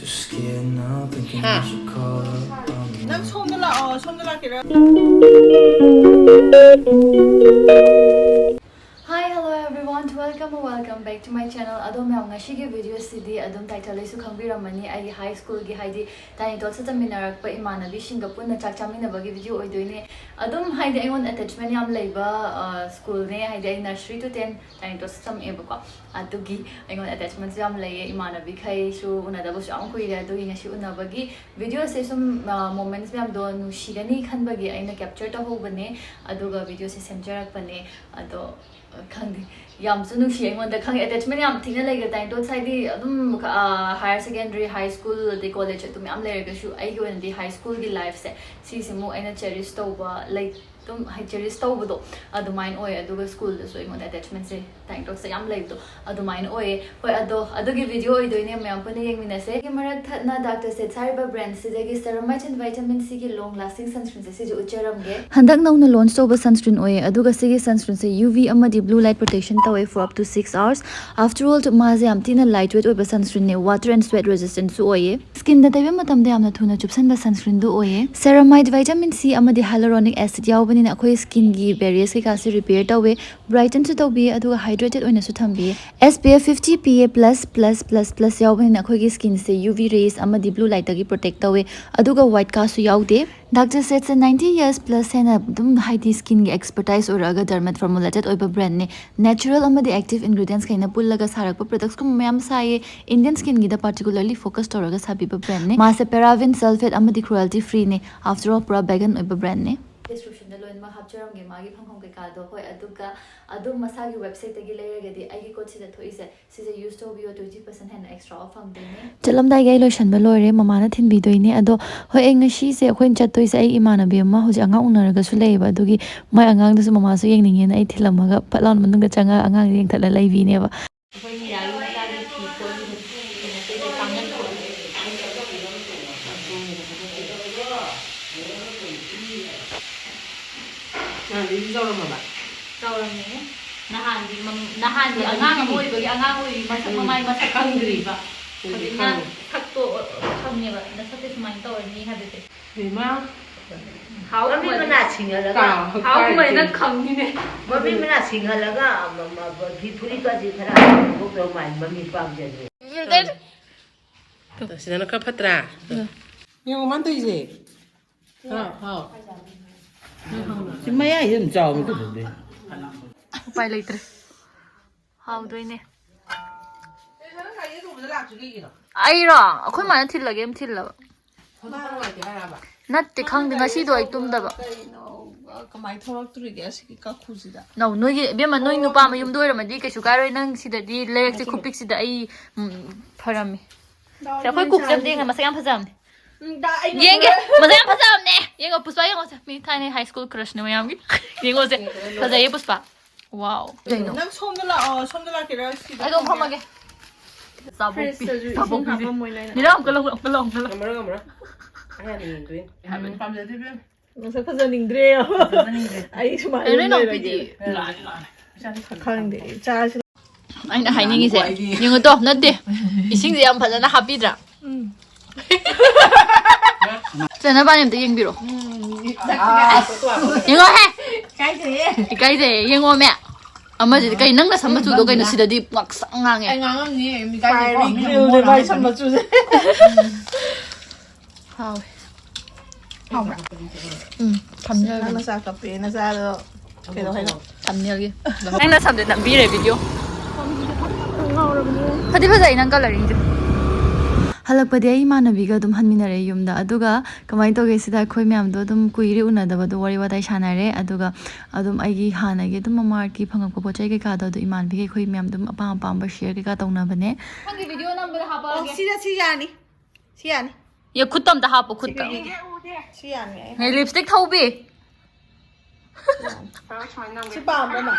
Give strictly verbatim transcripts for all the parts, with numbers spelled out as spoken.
Just getting up, thinking I should call up. Um, ꯅꯪ ꯁꯣꯝꯗ ꯂꯥꯛꯑꯣ, ꯁꯣꯝꯗ ꯂꯥꯛꯀꯦꯔꯥ? Hi, hello everyone, welcome or welcome back to my channel. ꯑꯗꯣ ꯃꯌꯥꯝ, ꯉꯁꯤꯒꯤ ꯚꯤꯗꯤꯑꯣꯁꯤꯗꯤ ꯑꯗꯨꯝ ꯇꯥꯏꯇꯜꯗꯩꯁꯨ ꯈꯪꯕꯤꯔꯝꯃꯅꯤ, ꯑꯩꯒꯤ ꯍꯥꯏ ꯁ꯭ꯀꯨꯜꯒꯤ, ꯍꯥꯏꯗꯤ ꯇꯥꯏꯅꯤꯇꯣꯠꯁ ꯇꯝꯃꯤꯟꯅꯔꯛꯄ ꯏꯃꯥꯟꯅꯕꯤꯁꯤꯡꯒ ꯄꯨꯟꯅ ꯆꯥꯛ ꯆꯥꯃꯤꯟꯅꯕꯒꯤ ꯚꯤꯗꯤꯑꯣ ꯑꯣꯏꯗꯣꯏꯅꯦ꯫ ꯑꯗꯨꯝ ꯍꯥꯏꯗꯤ ꯑꯩꯉꯣꯟꯗ ꯑꯦꯇꯦꯆꯃꯦꯟ ꯌꯥꯝ ꯂꯩꯕ ꯁ꯭ꯀꯨꯜꯅꯦ, ꯍꯥꯏꯗꯤ ꯑꯩ ꯅꯔꯁꯔꯤ ꯇꯨ ꯇꯦꯟ ꯇꯥꯏꯅꯤꯇꯣꯠꯁ ꯇꯝꯃꯛꯑꯦꯕꯀꯣ꯫ ꯑꯗꯨꯒꯤ ꯑꯩꯉꯣꯟꯗ ꯑꯦꯇꯦꯆꯃꯦꯟꯁꯨ ꯌꯥꯝ ꯂꯩꯌꯦ, ꯏꯃꯥꯟꯅꯕꯤꯈꯩꯁꯨ ꯎꯅꯗꯕꯁꯨ ꯌꯥꯝ ꯀꯨꯏꯔꯦ꯫ ꯑꯗꯨꯒꯤ ꯉꯁꯤ ꯎꯅꯕꯒꯤ ꯚꯤꯗꯤꯑꯣꯁꯦ ꯁꯨꯝ ꯃꯣꯃꯦꯟꯠꯁ ꯃꯌꯥꯝꯗꯣ ꯅꯨꯡꯁꯤꯒꯅꯤ ꯈꯟꯕꯒꯤ ꯑꯩꯅ ꯀꯦꯞꯆꯔ ꯇꯧꯍꯧꯕꯅꯦ꯫ ꯑꯗꯨꯒ ꯚꯤꯗꯤꯑꯣꯁꯦ ꯁꯦꯝꯖꯔꯛꯄꯅꯦ꯫ ꯑꯗꯣ ꯈꯪꯗꯦ, ꯌꯥꯝꯁꯨ ꯅꯨꯡꯁꯤ ꯑꯩꯉꯣꯟꯗ꯫ ꯈꯪꯉꯦ, ꯑꯦꯇꯦꯆꯃꯦꯟ ꯌꯥꯝ ꯊꯤꯅ ꯂꯩꯈ꯭ꯔꯦ ꯇꯥꯏꯅꯤꯇꯣꯠꯁ꯫ ꯍꯥꯏꯗꯤ ꯑꯗꯨꯝ ꯍꯥꯏꯌꯔ ꯁꯦꯀꯦꯟꯗꯔꯤ, ꯍꯥꯏ ꯁ꯭ꯀꯨꯜ, ꯑꯗꯩ ꯀꯣꯂꯦꯖ ꯑꯗꯨ ꯃꯌꯥꯝ ꯂꯩꯔꯒꯁꯨ ꯑꯩꯒꯤ ꯑꯣꯏꯅꯗꯤ ꯍꯥꯏ ꯁ꯭ꯀꯨꯜꯒꯤ ꯂꯥꯏꯐꯁꯦ ꯁꯤꯁꯤꯃꯨꯛ ꯑꯩꯅ ꯆꯦꯔꯤꯁ ꯇꯧꯕ ꯂꯩ꯫ ꯑꯗꯨꯝ ꯍꯥꯏ ꯆꯦꯔꯤꯁ ꯇꯧꯕꯗꯣ ꯑꯗꯨꯃꯥꯏꯅ ꯑꯣꯏꯌꯦ꯫ ꯑꯗꯨꯒ ꯁ꯭ꯀꯨꯜꯗꯁꯨ ꯑꯩꯉꯣꯟꯗ ꯑꯦꯇꯦꯆꯃꯦꯟꯁꯦ ꯇꯥꯏꯅꯤꯇꯣꯠꯁ ꯌꯥꯝ ꯂꯩꯕꯗꯣ ꯑꯗꯨꯃꯥꯏꯅ ꯑꯣꯏꯌꯦ꯫ ꯍꯣꯏ, ꯑꯗꯣ ꯑꯗꯨꯒꯤ ꯚꯤꯗꯤꯑꯣ ꯑꯣꯏꯗꯣꯏꯅꯦ, ꯃꯌꯥꯝ ꯄꯨꯟꯅ ꯌꯦꯡꯃꯤꯟꯅꯁꯦ꯫ ꯁꯤꯒꯤ ꯃꯔꯛ ꯊꯠꯅ ꯗꯥꯛꯇꯔ ꯁꯦꯠꯁ ꯍꯥꯏꯔꯤꯕ ꯕ꯭ꯔꯦꯟꯁꯤꯗꯒꯤ ꯁꯦꯔꯥꯃꯥꯏꯠ ꯑꯦꯟ ꯚꯥꯏꯇꯥꯃꯤꯟ ꯁꯤꯒꯤ ꯂꯣꯡ ꯂꯥꯁꯇꯤꯡ ꯁꯟꯁꯀ꯭ꯔꯤꯟꯁꯦ ꯁꯤꯁꯦ ꯎꯠꯆꯔꯝꯒꯦ꯫ ꯍꯟꯗꯛ ꯅꯧꯅ ꯂꯣꯟꯆ ꯇꯧꯕ ꯁꯟꯁꯀ꯭ꯔꯤꯟ ꯑꯣꯏꯌꯦ, ꯑꯗꯨꯒ ꯁꯤꯒꯤ ꯁꯟꯁꯀ꯭ꯔꯤꯟꯁꯦ ꯌꯨ ꯚꯤ ꯑꯃꯗꯤ ꯕ꯭ꯂꯨ ꯂꯥꯏꯠ ꯄ꯭ꯔꯣꯇꯦꯛꯁꯟ ꯇꯧꯋꯦ for up to six hours. After all, ꯃꯥꯁꯦ ꯌꯥꯝ ꯊꯤꯅ ꯂꯥꯏꯠ ꯋꯦꯠ ꯑꯣꯏꯕ ꯁꯟꯁꯀ꯭ꯔꯤꯟꯅꯦ, ꯋꯥꯇꯔ ꯑꯦꯟ ꯁ꯭ꯋꯦꯠ ꯔꯦꯖꯤꯁꯇꯦꯟꯁꯨ ꯑꯣꯏꯌꯦ꯫ ꯁ꯭ꯀꯤꯟꯗ ꯇꯩꯕ ꯃꯇꯝꯗ ꯌꯥꯝꯅ ꯊꯨꯅ ꯆꯨꯞꯁꯟꯕ ꯁꯟꯁꯀ꯭ꯔꯤꯟꯗꯨ ꯑꯣꯏꯌꯦ꯫ ꯁꯦꯔꯥꯃꯥꯏꯠ, ꯚꯥꯏꯇꯥꯃꯤꯟ ꯁꯤ ꯑꯃꯗꯤ ꯍꯥꯏꯂꯣꯔꯣꯅꯤꯛ ꯑꯦꯁꯤꯗ ꯌꯥꯎꯕꯅꯤꯅ ꯑꯩꯈꯣꯏ ꯁ꯭ꯀꯤꯟꯒꯤ ꯕꯦꯔꯤꯌꯔꯁ ꯀꯩꯀꯥꯁꯦ ꯔꯤꯄꯦꯌꯔ ꯇꯧꯋꯦ, ꯕ꯭ꯔꯥꯏꯇꯟꯁꯨ ꯇꯧꯕꯤꯌꯦ, ꯑꯗꯨꯒ ꯍꯥꯏꯗ꯭ꯔꯦꯇꯦꯗ ꯑꯣꯏꯅꯁꯨ ꯊꯝꯕꯤꯌꯦ꯫ S P F fifty P A plus plus plus plus ꯌꯥꯎꯕꯅꯤꯅ ꯑꯩꯈꯣꯏꯒꯤ ꯁ꯭ꯀꯤꯟꯁꯦ ꯌꯨ ꯚꯤ ꯔꯦꯁ ꯑꯃꯗꯤ ꯕ꯭ꯂꯨ ꯂꯥꯏꯠꯇꯒꯤ ꯄ꯭ꯔꯣꯇꯦꯛ ꯇꯧꯋꯦ, ꯑꯗꯨꯒ ꯋꯥꯏꯠ ꯀꯥꯁꯁꯨ ꯌꯥꯎꯗꯦ꯫ ꯗꯥꯛꯇꯔ ꯁꯦꯠꯁꯦ ꯅꯥꯏꯟꯇꯤ ꯌꯔꯁ ꯄ꯭ꯂꯁ ꯍꯦꯟꯅ ꯑꯗꯨꯝ ꯍꯥꯏꯗꯤ ꯁ꯭ꯀꯤꯟꯒꯤ ꯑꯦꯛꯁꯄꯔꯇꯥꯏꯁ ꯑꯣꯏꯔꯛꯑꯒ ꯗꯔꯃꯦꯠ ꯐꯣꯔꯃꯨꯂꯦꯇꯦꯗ ꯑꯣꯏꯕ ꯕ꯭ꯔꯦꯟꯅꯦ꯫ ꯅꯦꯆꯔꯦꯜ ꯑꯃꯗꯤ ꯑꯦꯛꯇꯤꯚ ꯏꯟꯒ꯭ꯔꯤꯗꯤꯌꯦꯟꯠꯁ ꯈꯩꯅ ꯄꯨꯜꯂꯒ ꯁꯥꯔꯛꯄ ꯄ꯭ꯔꯗꯛꯁ ꯀꯨꯝꯕ ꯃꯌꯥꯝ ꯁꯥꯏꯌꯦ꯫ ꯏꯟꯗꯤꯌꯟ ꯁ꯭ꯀꯤꯟꯒꯤꯗ ꯄꯥꯔꯇꯤꯀꯨꯂꯔꯂꯤ ꯐꯣꯀꯁ ꯇꯧꯔꯒ ꯁꯥꯕꯤꯕ ꯕ꯭ꯔꯦꯟꯅꯦ꯫ ꯃꯥꯁꯦ ꯄꯦꯔꯥꯕꯤꯟ, ꯁꯜꯐꯦꯠ ꯑꯃꯗꯤ ꯀ꯭ꯔꯨꯑꯦꯜꯇꯤ ꯐ꯭ꯔꯤꯅꯦ꯫ ꯑꯥꯐꯇꯔ ꯑꯣꯜ ꯄꯨꯔꯥ ꯚꯦꯒꯟ ꯑꯣꯏꯕ ꯕ꯭ꯔꯦꯟꯅꯦ꯫ ꯗꯤꯁꯀ꯭ꯔꯤꯞꯁꯟꯗ ꯂꯣꯏꯅꯃꯛ ꯍꯥꯞꯆꯔꯝꯒꯦ ꯃꯥꯒꯤ ꯐꯪꯐꯝ ꯀꯩꯀꯥꯗꯣ꯫ ꯍꯣꯏ, ꯑꯗꯨꯒ ꯑꯗꯨꯝ ꯃꯁꯥꯒꯤ ꯋꯦꯕꯁꯥꯏꯠꯇꯒꯤ ꯂꯩꯔꯒꯗꯤ ꯑꯩꯒꯤ ꯀꯣꯗ ꯁꯤꯗ ꯊꯣꯛꯏꯁꯦ ꯁꯤꯁꯦ ꯌꯨꯁ ꯇꯧꯕꯤꯌꯣ, ꯇ꯭ꯋꯦꯟꯇꯤ ꯄꯥꯔꯁꯦꯟ ꯍꯦꯟꯅ ꯑꯦꯛꯁꯇ꯭ꯔꯥ ꯑꯣꯐ ꯐꯪꯗꯣꯏꯅꯦ꯫ ꯆꯠꯂꯝꯗꯥꯏꯒꯤ ꯑꯩ ꯂꯣꯏꯁꯟꯕ ꯂꯣꯏꯔꯦ, ꯃꯃꯥꯅ ꯊꯤꯟꯕꯤꯗꯣꯏꯅꯦ꯫ ꯑꯗꯣ ꯍꯣꯏ, ꯑꯩ ꯉꯁꯤꯁꯦ ꯑꯩꯈꯣꯏꯅ ꯆꯠꯇꯣꯏꯁꯦ ꯑꯩ ꯏꯃꯥꯟꯅꯕꯤ ꯑꯃ ꯍꯧꯖꯤꯛ ꯑꯉꯥꯡ ꯎꯅꯔꯒꯁꯨ ꯂꯩꯌꯦꯕ, ꯑꯗꯨꯒꯤ ꯃꯥꯏ ꯑꯉꯥꯡꯗꯨꯁꯨ ꯃꯃꯥꯁꯨ ꯌꯦꯡꯅꯤꯡꯉꯦꯅ ꯑꯩ ꯊꯤꯜꯂꯝꯃꯒ ꯐꯠ ꯂꯥꯎꯅ ꯃꯅꯨꯡꯗ ꯆꯪꯉꯒ ꯑꯉꯥꯡꯁꯦ ꯌꯦꯡꯊꯠꯂ ꯂꯩꯕꯤꯅꯦꯕ꯫ ꯑꯩꯈꯣꯏ ꯃꯤꯔꯥꯒꯤ ꯃꯆꯥꯒꯤ ꯐꯤ ꯐꯣꯠꯂꯤꯕꯅꯤ꯫ ꯀꯩꯅꯣ ꯇꯧꯔꯤꯁꯦ, ꯀꯥꯡꯈꯟ ꯐꯣꯠꯂꯤꯁꯦ꯫ ꯅꯍꯥꯟꯗꯤ ꯑꯗꯨꯝ ꯆꯥꯎꯔꯝꯃꯕ? ꯆꯥꯎꯔꯝꯃꯦ꯫ ꯅꯍꯥꯟꯗꯤ ꯃꯝ-, ꯅꯍꯥꯟꯗꯤ ꯅꯍꯥꯟꯗꯤ ꯑꯉꯥꯡ ꯑꯃ ꯄꯤꯛꯏ꯫ ꯑꯣꯏꯕꯒꯤ ꯑꯉꯥꯡ ꯑꯣꯏꯔꯤ, ꯃꯁꯛ ꯎꯝ꯫ ꯃꯃꯥꯏ ꯃꯁꯛ ꯈꯪꯗ꯭ꯔꯤꯕ꯫ ꯍꯧꯖꯤꯛꯇꯤ ꯍꯧꯖꯤꯛꯅ ꯈꯪꯉꯦ꯫ ꯁꯛꯇꯣ ꯈꯪꯉꯦꯕ ꯅꯁꯛꯁꯦ ꯁꯨꯃꯥꯏꯅ ꯇꯧꯔꯅꯤ ꯍꯥꯏꯕꯁꯦ꯫ ꯏꯃꯥ ꯃꯃꯤ ꯃꯅꯥ ꯁꯤꯡꯍꯜꯂꯒ ꯍꯥꯎ ꯀꯃꯥꯏꯅ ꯈꯪꯉꯤꯅꯦ? ꯃꯃꯤ ꯃꯅꯥ ꯁꯤꯡꯍꯜꯂꯒ ꯑꯃ- ꯑꯃ- ꯐꯤ ꯐꯨꯔꯤꯠꯀꯁꯤ ꯈꯔ ꯍꯥꯞꯇꯧ ꯃꯥꯜꯂꯤ ꯃꯃꯤ ꯄꯥꯝꯖꯅꯤ꯫ ꯁꯤꯗꯅ ꯈꯔ ꯐꯠꯇ꯭ꯔꯥ? ꯌꯦꯡꯉꯣ ꯃꯥꯅ ꯇꯧꯔꯤꯁꯦ꯫ ꯍꯥꯎ ꯍꯥꯎ꯫ ꯁꯤ ꯃꯌꯥꯏꯁꯤ ꯑꯗꯨꯝ ꯆꯥꯎꯕ ꯀꯩꯗꯧꯗꯣꯏ? ꯎꯄꯥꯏ ꯂꯩꯇ꯭ꯔꯦ꯫ ꯍꯥꯎꯗꯣꯏꯅꯦ꯫ ꯑꯩꯔꯣ? ꯑꯩꯈꯣꯏ ꯃꯥꯅ ꯊꯤꯜꯂꯒꯦ ꯑꯃ ꯊꯤꯜꯂꯕ꯫ ꯅꯠꯇꯦ, ꯈꯪꯗꯦ, ꯉꯁꯤꯗꯣ ꯑꯩ ꯇꯨꯝꯗꯕ꯫ ꯀꯩꯅꯣ ꯀꯃꯥꯏꯅ ꯊꯣꯛꯂꯛꯇꯣꯔꯤꯒꯦ ꯑꯁꯤꯒꯤ ꯀꯥꯈꯨꯁꯤꯗ? ꯅꯧ ꯅꯣꯏꯒꯤ ꯏꯕꯦꯝꯃ, ꯅꯣꯏ ꯅꯨꯄꯥ ꯃꯌꯨꯝꯗ ꯑꯣꯏꯔꯝꯃꯗꯤ ꯀꯩꯁꯨ ꯀꯥꯏꯔꯣꯏ꯫ ꯅꯪ ꯁꯤꯗꯗꯤ ꯂꯩꯔꯛꯁꯦ ꯈꯨꯄꯤꯛꯁꯤꯗ ꯑꯩ ꯎꯝ, ꯐꯔꯝꯃꯤ꯫ ꯁꯦ, ꯑꯩꯈꯣꯏ ꯀꯨꯛꯁꯦ ꯑꯝꯇ ꯌꯦꯡꯉꯦ, ꯃꯁꯛ ꯌꯥꯝ ꯐꯖꯕꯅꯦ꯫ ꯌꯦꯡꯒꯦ꯫ ꯃꯁꯛ ꯌꯥꯝ ꯐꯖꯕꯅꯦ꯫ ꯌꯦꯡꯉꯣ ꯄꯨꯁꯄꯥ, ꯌꯦꯡꯉꯣ ꯁꯦ꯫ ꯃꯤ ꯊꯥꯏꯅ ꯍꯥꯏ ꯁ꯭ꯀꯨꯜ ꯀ꯭ꯔꯁꯅꯦ ꯃꯌꯥꯝꯒꯤ꯫ ꯌꯦꯡꯉꯣ ꯁꯦ꯫ ꯐꯖꯩꯌꯦ ꯄꯨꯁꯄꯥ꯫ ꯋꯥꯎ꯫ ꯀꯩꯅꯣ? ꯅꯪ ꯁꯣꯝꯗ ꯂꯥꯛꯑꯣ ꯁꯣꯝꯗ ꯂꯥꯛꯀꯦꯔꯥ ꯁꯤꯗ? ꯑꯩ ꯑꯗꯨꯝ ꯐꯝꯃꯒꯦ꯫ ꯆꯥꯕꯣꯛꯄꯤ꯫ ꯐ꯭ꯔꯤꯖꯇꯁꯨ ꯏꯁꯤꯡ ꯆꯥꯕꯣꯛꯄꯤꯁꯦ꯫ ꯍꯥꯞꯄꯝꯃꯣꯏ ꯅꯣꯏꯅ꯫ ꯃꯤꯔꯥ ꯑꯃꯨꯛꯀ ꯂꯧ, ꯑꯃꯨꯛꯀ ꯂꯧ, ꯑꯃꯨꯛꯀ ꯂꯧ꯫ ꯉꯝꯃꯔꯣꯏ ꯉꯝꯃꯔꯣꯏ꯫ ꯑꯩ ꯍꯥꯟꯅ ꯌꯦꯡꯗꯣꯏꯅꯦ꯫ ꯄꯥꯝꯖꯗꯦ ꯏꯕꯦꯝ꯫ ꯃꯁꯛ ꯐꯖꯅꯤꯡꯗ꯭ꯔꯦ꯫ ꯑꯩ ꯁꯨꯃꯥꯏꯅ ꯀꯩꯅꯣ ꯑꯗꯨꯝ ꯏꯅꯥꯎꯄꯤꯗꯤ? ꯂꯩꯔꯒꯦ꯫ ꯈꯪꯗꯦ ꯆꯥꯁꯤ꯫ ꯑꯩꯅ ꯍꯥꯏꯅꯤꯡꯉꯤꯁꯦ ꯌꯦꯡꯉꯨ ꯇꯣ, ꯅꯠꯇꯦ, ꯏꯁꯤꯡꯁꯦ ꯌꯥꯝ ꯐꯖꯅ ꯍꯥꯞꯄꯤꯗ꯭ꯔꯥ? ꯆꯦ ꯅꯕꯥꯅꯤ ꯑꯝꯇ ꯌꯦꯡꯕꯤꯔꯣ꯫ ꯌꯦꯡꯉꯣꯍꯦ꯫ ꯏꯀꯥꯏꯖꯩꯌꯦ, ꯌꯦꯡꯉꯣꯃꯦ꯫ ꯑꯃꯁꯤꯗꯤ ꯀꯩ, ꯅꯪꯅ ꯁꯝꯕ ꯆꯨꯗꯣ ꯀꯩꯅꯣ? ꯁꯤꯗꯗꯤ ꯉꯥꯡꯁꯪ ꯉꯥꯡꯉꯦ꯫ ꯑꯩ ꯉꯥꯡꯉꯝꯅꯤ ꯃꯤꯀꯥꯏ ꯃꯥꯏ ꯁꯝꯕ ꯆꯨꯁꯦ꯫ ꯍꯥꯎꯋꯦ꯫ ꯍꯥꯎꯕ꯭ꯔꯥ? ꯎꯝ, ꯊꯝꯅꯦꯜꯒꯤ꯫ ꯅꯆꯥ ꯀꯞꯄꯦ ꯅꯆꯥꯗꯣ ꯀꯩꯗꯧ ꯍꯥꯏꯅꯣ? ꯊꯝꯅꯦꯜꯒꯤ꯫ ꯅꯪꯅ ꯁꯝꯗ ꯅꯝꯕꯤꯔꯦ ꯚꯤꯗꯤꯑꯣ꯫ ꯐꯗꯤ ꯐꯖꯩ ꯅꯪ ꯀꯂꯔꯤꯡꯁꯦ꯫ ꯍꯜꯂꯛꯄꯗꯤ ꯑꯩ ꯏꯃꯥꯟꯅꯕꯤꯒ ꯑꯗꯨꯝ ꯍꯟꯃꯤꯟꯅꯔꯦ ꯌꯨꯝꯗ꯫ ꯑꯗꯨꯒ ꯀꯃꯥꯏꯅ ꯇꯧꯒꯦ ꯁꯤꯗ ꯑꯩꯈꯣꯏ ꯃꯌꯥꯝꯗꯣ ꯑꯗꯨꯝ ꯀꯨꯏꯔꯦ ꯎꯅꯗꯕꯗꯣ, ꯋꯥꯔꯤ ꯋꯥꯇꯥꯏ ꯁꯥꯟꯅꯔꯦ꯫ ꯑꯗꯨꯒ ꯑꯗꯨꯝ ꯑꯩꯒꯤ ꯍꯥꯟꯅꯒꯤ ꯑꯗꯨꯝ ꯃꯃꯥ ꯑꯥꯔꯠꯀꯤ ꯐꯪꯉꯛꯄ ꯄꯣꯠ ꯆꯩ ꯀꯩꯀꯥꯗꯣ ꯑꯗꯨꯝ ꯏꯃꯥꯟꯅꯕꯤꯈꯩ ꯑꯩꯈꯣꯏ ꯃꯌꯥꯝ ꯑꯗꯨꯝ ꯑꯄꯥꯝ ꯑꯄꯥꯝꯕ ꯁꯤꯌꯔ ꯀꯩꯀꯥ ꯇꯧꯅꯕꯅꯦ꯫ ꯅꯪꯒꯤ ꯚꯤꯗꯤꯑꯣ ꯅꯝꯕꯗ ꯍꯥꯞꯄꯛꯑꯒꯦ꯫ ꯁꯤꯗ ꯁꯤ ꯌꯥꯅꯤ꯫ ꯁꯤ ꯌꯥꯅꯤ꯫ ꯌꯦ, ꯈꯨꯠꯇ ꯑꯝꯇ ꯍꯥꯞꯄꯣ, ꯈꯨꯠꯇ꯫ ꯁꯤ ꯌꯥꯅꯤ ꯑꯩ꯫ ꯍꯦ, ꯂꯤꯞꯁꯇꯤꯛ ꯊꯧꯕꯤ꯫ ꯁꯤ ꯄꯥꯝꯕ꯭ꯔꯣ ꯅꯪ?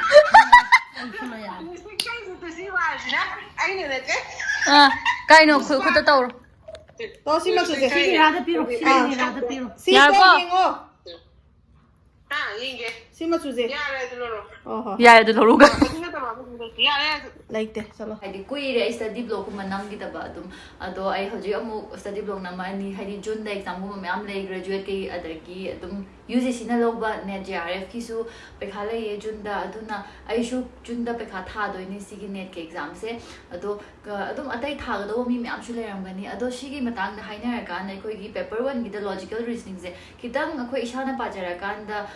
ꯑꯩꯅ ꯅꯠꯇꯦ꯫ ꯑꯥ, ꯀꯩꯅꯣ ꯈꯨ- ꯈꯨꯠꯇ ꯇꯧꯔꯣ꯫ ꯇꯣ ꯁꯤ ꯃꯆꯨꯁꯦ꯫ ꯁꯤ ꯅꯤꯔꯥꯗ ꯄꯤꯔꯣ, ꯁꯤ ꯑꯥ꯫ ꯅꯤꯔꯥꯗ ꯄꯤꯔꯣ꯫ ꯁꯤ ꯌꯥꯔꯕꯣ? ꯇꯣ ꯌꯦꯡꯉꯣ꯫ ꯍꯥ, ꯌꯦꯡꯒꯦ꯫ ꯁꯤ ꯃꯆꯨꯁꯦ꯫ ꯌꯥꯔꯦ ꯑꯗꯨ ꯂꯧꯔꯣ꯫ ꯑꯣ ꯍꯣ꯫ ꯌꯥꯔꯦ ꯑꯗꯨ ꯂꯧꯔꯒ ꯑꯗꯨ ꯅꯠꯇꯕ ꯑꯃꯗꯨꯗꯤ ꯌꯥꯔꯦ꯫ ꯂꯩꯇꯦ꯫ ꯆꯠꯂꯣ꯫ ꯍꯥꯏꯗꯤ ꯀꯨꯏꯔꯦ ꯑꯩ ꯁ꯭ꯇꯗꯤ ꯕ꯭ꯂꯣꯛꯀꯨꯝꯕ ꯅꯝꯈꯤꯗꯕ ꯑꯗꯨꯝ꯫ ꯑꯗꯣ ꯑꯩ ꯍꯧꯖꯤꯛ ꯑꯃꯨꯛ ꯁ꯭ꯇꯗꯤ ꯕ꯭ꯂꯣꯛ ꯅꯝꯃꯛꯑꯅꯤ, ꯍꯥꯏꯗꯤ ꯖꯨꯟꯗ ꯑꯦꯛꯖꯥꯝꯒꯨꯝꯕ ꯃꯌꯥꯝ ꯂꯩ ꯒ꯭ꯔꯦꯖꯨꯋꯦꯠꯀꯤ, ꯑꯗꯒꯤ ꯑꯗꯨꯝ ꯌꯨ ꯖꯤ ꯁꯤꯅ ꯂꯧꯕ ꯅꯦꯠ ꯖꯦ ꯑꯥꯔ ꯑꯦꯐꯀꯤꯁꯨ ꯄꯩꯈꯥ ꯂꯩꯌꯦ ꯖꯨꯟꯗ꯫ ꯑꯗꯨꯅ ꯑꯩꯁꯨ ꯖꯨꯟꯗ ꯄꯩꯈꯥ ꯊꯥꯗꯣꯏꯅꯦ ꯁꯤꯒꯤ ꯅꯦꯠꯀꯤ ꯑꯦꯛꯖꯥꯝꯁꯦ꯫ ꯑꯗꯣ ꯑꯗꯨꯝ ꯑꯇꯩ ꯊꯥꯒꯗꯧꯕ ꯃꯤ ꯃꯌꯥꯝꯁꯨ ꯂꯩꯔꯝꯒꯅꯤ꯫ ꯑꯗꯣ ꯁꯤꯒꯤ ꯃꯇꯥꯡꯗ ꯍꯥꯏꯅꯔꯀꯥꯟꯗ ꯑꯩꯈꯣꯏꯒꯤ ꯄꯦꯄꯔ ꯋꯥꯟꯒꯤꯗ ꯂꯣꯖꯤꯀꯦꯜ ꯔꯤꯖꯅꯤꯡꯁꯦ ꯈꯤꯇꯪ ꯑꯩꯈꯣꯏ ꯏꯁꯥꯅ ꯄꯥꯖꯔꯀꯥꯟꯗ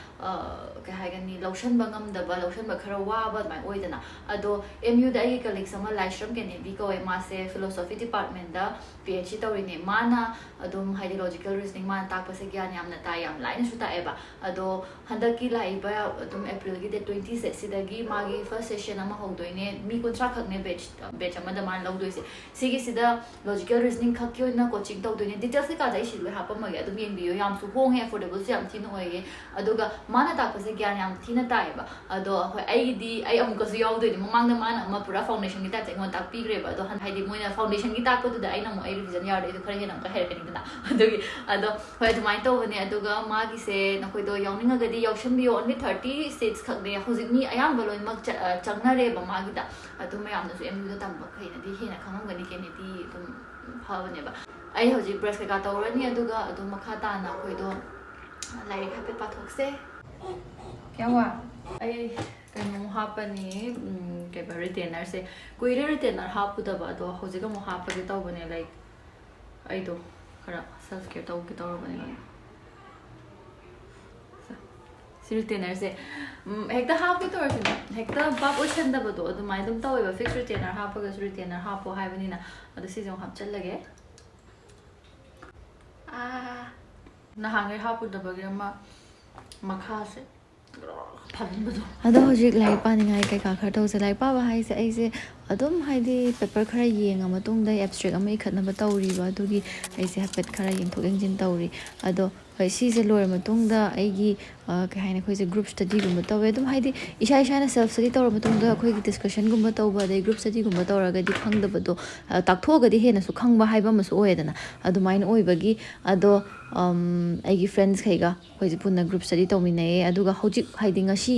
ꯀꯩ ꯍꯥꯏꯒꯅꯤ, ꯂꯧꯁꯟꯕ ꯉꯝꯗꯕ, ꯂꯧꯁꯟꯕ ꯈꯔ ꯋꯥꯕ ꯑꯗꯨꯃꯥꯏꯅ ꯑꯣꯏꯗꯅ꯫ ꯑꯗꯣ ꯑꯦꯝ ꯌꯨꯗ ꯑꯩꯒꯤ ꯀꯂꯤꯛꯁ ꯑꯃ ꯂꯥꯏꯁ꯭ꯔꯝ ꯀꯦꯅꯦꯗꯤ ꯀꯧꯋꯦ, ꯃꯥꯁꯦ ꯐꯤꯂꯣꯁꯣꯐꯤ ꯗꯤꯄꯥꯔꯠꯃꯦꯟꯗ ꯄꯤ ꯑꯩꯆ ꯗꯤ ꯇꯧꯔꯤꯅꯦ꯫ ꯃꯥꯅ ꯑꯗꯨꯝ ꯍꯥꯏꯗꯤ ꯂꯣꯖꯤꯀꯦꯜ ꯔꯤꯖꯅꯤꯡ ꯃꯥꯅ ꯇꯥꯛꯄꯁꯦ ꯒ꯭ꯌꯥꯟ ꯌꯥꯝꯅ ꯇꯥꯏ, ꯌꯥꯝ ꯂꯥꯏꯅꯁꯨ ꯇꯥꯛꯑꯦꯕ꯫ ꯑꯗꯣ ꯍꯟꯗꯛꯀꯤ ꯂꯥꯛꯏꯕ ꯑꯗꯨꯝ ꯑꯦꯄ꯭ꯔꯤꯜꯒꯤ ꯗꯦꯠ ꯇ꯭ꯋꯦꯟꯇꯤ ꯁꯤꯗꯒꯤ ꯃꯥꯒꯤ ꯐꯥꯔꯁ ꯁꯦꯁꯟ ꯑꯃ ꯍꯧꯗꯣꯏꯅꯦ꯫ ꯃꯤ ꯀꯨꯟꯊ꯭ꯔꯥ ꯈꯛꯅꯦ ꯕꯦꯠꯆ ꯕꯦꯠꯆ ꯑꯃꯗ ꯃꯥꯅ ꯂꯧꯗꯣꯏꯁꯦ꯫ ꯁꯤꯒꯤꯁꯤꯗ ꯂꯣꯖꯤꯀꯦꯜ ꯔꯤꯖꯅꯤꯡ ꯈꯛꯀꯤ ꯑꯣꯏꯅ ꯀꯣꯆꯤꯡ ꯇꯧꯗꯣꯏꯅꯦ꯫ ꯗꯤꯇꯦꯜꯁ ꯀꯩꯀꯥꯗ ꯑꯩ ꯁꯤꯗ ꯂꯣꯏ ꯍꯥꯞꯄꯝꯃꯒꯦ, ꯑꯗꯨꯝ ꯌꯦꯡꯕꯤꯌꯣ꯫ ꯌꯥꯝꯁꯨ ꯍꯣꯡꯉꯦ, ꯑꯦꯐꯣꯔꯗꯦꯕꯜꯁꯨ ꯌꯥꯝ ꯊꯤꯅ ꯑꯣꯏꯌꯦ꯫ ꯑꯗꯨꯒ ꯃꯥꯅ ꯇꯥꯛꯄꯁꯦ ꯒ꯭ꯌꯥꯟ ꯌꯥꯝ ꯊꯤꯅ ꯇꯥꯏꯌꯦꯕ꯫ ꯑꯗꯣ ꯍꯣꯏ, ꯑꯩꯒꯤꯗꯤ ꯑꯩ ꯑꯃꯨꯛꯀꯁꯨ ꯌꯥꯎꯗꯣꯏꯅꯦ꯫ ꯃꯃꯥꯡꯗ ꯃꯥꯅ ꯑꯃ ꯄꯨꯔꯥ ꯐꯥꯎꯟꯗꯦꯁꯟꯒꯤ ꯇꯥꯏꯞꯇ ꯑꯩꯉꯣꯟꯗ ꯇꯥꯛꯄꯤꯈ꯭ꯔꯦꯕ꯫ ꯑꯗꯣ ꯍꯟ- ꯍꯥꯏꯗꯤ ꯃꯣꯏꯅ ꯐꯥꯎꯟꯗꯦꯁꯟꯒꯤ ꯇꯥꯛꯄꯗꯨꯗ ꯑꯩꯅ ꯑꯃꯨꯛ ꯑꯩ ꯔꯤꯚꯤꯖꯟ ꯌꯥꯎꯔꯗꯤ ꯑꯩꯗꯣ ꯈꯔ ꯍꯦꯟꯅ ꯑꯃꯨꯛꯀ ꯍꯩꯔꯛꯀꯅꯤꯗꯅ꯫ ꯑꯗꯨꯒꯤ ꯑꯗꯣ ꯍꯣꯏ, ꯑꯗꯨꯃꯥꯏꯅ ꯇꯧꯕꯅꯦ꯫ ꯑꯗꯨꯒ ꯃꯥꯒꯤꯁꯦ ꯅꯈꯣꯏꯗꯣ ꯌꯥꯎꯅꯤꯡꯉꯒꯗꯤ ꯌꯥꯎꯁꯟꯕꯤꯌꯣ꯫ ꯑꯣꯟꯂꯤ ꯊꯥꯔꯇꯤ ꯁꯤꯠꯁ ꯈꯛꯅꯦ꯫ ꯍꯧꯖꯤꯛ ꯃꯤ ꯑꯌꯥꯝꯕ ꯂꯣꯏꯅꯃꯛ ꯆ- ꯑ, ꯆꯪꯅꯔꯦꯕ ꯃꯥꯒꯤꯗ꯫ ꯑꯗꯨ ꯃꯌꯥꯝꯅꯁꯨ ꯑꯦꯝ ꯌꯨꯗ ꯇꯝꯕ ꯃꯈꯩꯅꯗꯤ ꯍꯦꯟꯅ ꯈꯪꯉꯝꯒꯅꯤ, ꯀꯦꯅꯦꯗꯤ ꯑꯗꯨꯝ ꯐꯕꯅꯦꯕ꯫ ꯑꯩ ꯍꯧꯖꯤꯛ ꯕ꯭ꯔꯁ ꯀꯩꯀꯥ ꯇꯧꯔꯅꯤ, ꯑꯗꯨꯒ ꯑꯗꯨꯝ ꯃꯈꯥ ꯇꯥꯅ ꯑꯩꯈꯣꯏꯗꯣ ꯂꯥꯏꯔꯤꯛ ꯍꯥꯏꯐꯦꯠ ꯄꯥꯊꯣꯛꯁꯦ꯫ ꯀꯌꯥ ꯋꯥ? ꯑꯩ ꯀꯩꯅꯣꯃꯨꯛ ꯍꯥꯞꯄꯅꯤ, ꯎꯝ, ꯀꯩꯕ, ꯔꯤꯇꯦꯅꯔꯁꯦ꯫ ꯀꯨꯏꯔꯦ ꯔꯤꯇꯦꯅꯔ ꯍꯥꯞꯄꯨꯗꯕ, ꯑꯗꯣ ꯍꯧꯖꯤꯛ ꯑꯃꯨꯛ ꯍꯥꯞꯄꯒꯦ ꯇꯧꯕꯅꯦ꯫ ꯂꯥꯏꯛ, ꯑꯩꯗꯣ ꯈꯔ ꯁꯦꯜꯐ ꯀꯦꯌꯔ ꯇꯧꯒꯦ ꯇꯧꯔꯕꯅꯦꯕ꯫ ꯁꯤ ꯔꯤꯇꯦꯅꯔꯁꯦ, ꯎꯝ, ꯍꯦꯛꯇ ꯍꯥꯞꯀꯦ ꯇꯧꯔꯁꯨꯅꯦ, ꯍꯦꯛꯇ ꯚꯥꯞ ꯑꯣꯏꯁꯟꯗꯕꯗꯣ ꯑꯗꯨꯃꯥꯏꯅ ꯑꯗꯨꯝ ꯇꯧꯋꯦꯕ꯫ ꯐꯤꯛꯁ ꯔꯤꯇꯦꯅꯔ ꯍꯥꯞꯄꯒꯁꯨ ꯔꯤꯇꯦꯅꯔ ꯍꯥꯞꯄꯣ ꯍꯥꯏꯕꯅꯤꯅ꯫ ꯑꯗꯣ ꯁꯤꯁꯦ ꯑꯃꯨꯛ ꯍꯥꯞꯆꯜꯂꯒꯦ꯫ ꯑꯥ, ꯅꯍꯥꯟꯈꯩ ꯍꯥꯞꯄꯨꯗꯕꯒꯤ ꯑꯃ ꯃꯈꯥꯁꯦ ꯐꯟꯕꯗꯣ꯫ ꯑꯗꯣ ꯍꯧꯖꯤꯛ ꯂꯥꯏꯔꯤꯛ ꯄꯥꯅꯤꯡꯉꯥꯏ ꯀꯩꯀꯥ ꯈꯔ ꯇꯧꯁꯦ꯫ ꯂꯥꯏꯔꯤꯛ ꯄꯥꯕ ꯍꯥꯏꯁꯦ ꯑꯩꯁꯦ ꯑꯗꯨꯝ ꯍꯥꯏꯗꯤ ꯄꯦꯄꯔ ꯈꯔ ꯌꯦꯡꯉ ꯃꯇꯨꯡꯗ ꯑꯩ ꯑꯦꯞꯁꯇ꯭ꯔꯦꯛ ꯑꯃ ꯏꯈꯠꯅꯕ ꯇꯧꯔꯤꯕ, ꯑꯗꯨꯒꯤ ꯑꯩꯁꯦ ꯍꯥꯏꯐꯦꯠ ꯈꯔ ꯌꯦꯡꯊꯣꯛ ꯌꯦꯡꯁꯤꯟ ꯇꯧꯔꯤ꯫ ꯑꯗꯣ ꯍꯣꯏ, ꯁꯤꯁꯦ ꯂꯣꯏꯔ ꯃꯇꯨꯡꯗ ꯑꯩꯒꯤ ꯀꯩ ꯍꯥꯏꯅꯤ, ꯑꯩꯈꯣꯏꯁꯦ ꯒ꯭ꯔꯨꯞ ꯁ꯭ꯇꯗꯤꯒꯨꯝꯕ ꯇꯧꯋꯦ꯫ ꯑꯗꯨꯝ ꯍꯥꯏꯗꯤ ꯏꯁꯥ ꯏꯁꯥꯅ ꯁꯦꯜꯐ ꯁ꯭ꯇꯗꯤ ꯇꯧꯔ ꯃꯇꯨꯡꯗ ꯑꯩꯈꯣꯏꯒꯤ ꯗꯤꯁꯀꯁꯟꯒꯨꯝꯕ ꯇꯧꯕ, ꯑꯗꯩ ꯒ꯭ꯔꯨꯞ ꯁ꯭ꯇꯗꯤꯒꯨꯝꯕ ꯇꯧꯔꯒꯗꯤ ꯈꯪꯗꯕꯗꯣ ꯇꯥꯛꯊꯣꯛꯑꯒꯗꯤ ꯍꯦꯟꯅꯁꯨ ꯈꯪꯕ ꯍꯥꯏꯕ ꯑꯃꯁꯨ ꯑꯣꯏꯌꯦꯗꯅ꯫ ꯑꯗꯨꯃꯥꯏꯅ ꯑꯣꯏꯕꯒꯤ ꯑꯗꯣ ꯑꯩꯒꯤ ꯐ꯭ꯔꯦꯟꯁꯈꯩꯒ ꯑꯩꯈꯣꯏꯁꯦ ꯄꯨꯟꯅ ꯒ꯭ꯔꯨꯞ ꯁ꯭ꯇꯗꯤ ꯇꯧꯃꯤꯟꯅꯩꯌꯦ꯫ ꯑꯗꯨꯒ ꯍꯧꯖꯤꯛ ꯍꯥꯏꯗꯤ ꯉꯁꯤ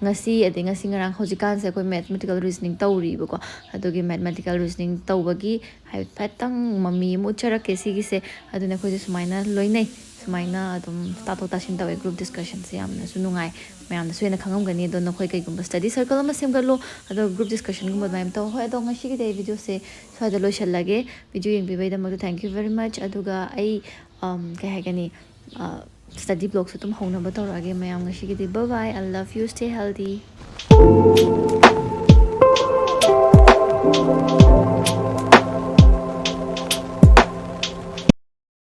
ꯉꯁꯤ ꯑꯗꯩ ꯉꯁꯤ ꯉꯔꯥꯡ ꯍꯧꯖꯤꯛꯀꯥꯟꯁꯦ ꯑꯩꯈꯣꯏ ꯃꯦꯊꯃꯦꯇꯤꯀꯦꯜ ꯔꯤꯖꯅꯤꯡ ꯇꯧꯔꯤꯕꯀꯣ꯫ ꯑꯗꯨꯒꯤ ꯃꯦꯊꯃꯦꯇꯤꯀꯦꯜ ꯔꯤꯖꯅꯤꯡ ꯇꯧꯕꯒꯤ ꯍꯥꯏꯐꯦꯠꯇꯪ ꯃꯃꯤ ꯑꯃ ꯎꯠꯆꯔꯛꯀꯦ ꯁꯤꯒꯤꯁꯦ꯫ ꯑꯗꯨꯅ ꯑꯩꯈꯣꯏꯁꯦ ꯁꯨꯃꯥꯏꯅ ꯂꯣꯏꯅꯩ, ꯁꯨꯃꯥꯏꯅ ꯑꯗꯨꯝ ꯇꯥꯊꯣꯛ ꯇꯥꯁꯤꯟ ꯇꯧꯋꯦ꯫ ꯒ꯭ꯔꯨꯞ ꯗꯤꯁꯀꯁꯟꯁꯦ ꯌꯥꯝꯅꯁꯨ ꯅꯨꯡꯉꯥꯏ, ꯃꯌꯥꯝꯅꯁꯨ ꯍꯦꯟꯅ ꯈꯪꯉꯝꯒꯅꯤ꯫ ꯑꯗꯣ ꯅꯈꯣꯏ ꯀꯩꯒꯨꯝꯕ ꯁ꯭ꯇꯗꯤ ꯁꯔꯀꯜ ꯑꯃ ꯁꯦꯝꯒꯠꯂꯣ, ꯑꯗꯣ ꯒ꯭ꯔꯨꯞ ꯗꯤꯁꯀꯁꯟꯒꯨꯝꯕ ꯑꯗꯨꯃꯥꯏꯅ ꯇꯧ꯫ ꯍꯣꯏ, ꯑꯗꯣ ꯉꯁꯤꯒꯤꯗꯤ ꯑꯩ ꯚꯤꯗꯤꯑꯣꯁꯦ ꯁ꯭ꯋꯥꯏꯗ ꯂꯣꯏꯁꯤꯜꯂꯒꯦ꯫ ꯚꯤꯗꯤꯑꯣ ꯌꯦꯡꯕꯤꯕꯩꯗꯃꯛꯇ thank you very much꯫ ꯑꯗꯨꯒ ꯑꯩ ꯀꯩ ꯍꯥꯏꯒꯅꯤ, ꯁ꯭ꯇꯗꯤ ꯕ꯭ꯂꯣꯛꯁꯨ ꯑꯗꯨꯝ ꯍꯧꯅꯕ ꯇꯧꯔꯛꯑꯒꯦ ꯃꯌꯥꯝ꯫ ꯉꯁꯤꯒꯤꯗꯤ bye bye, I love you, stay healthy꯫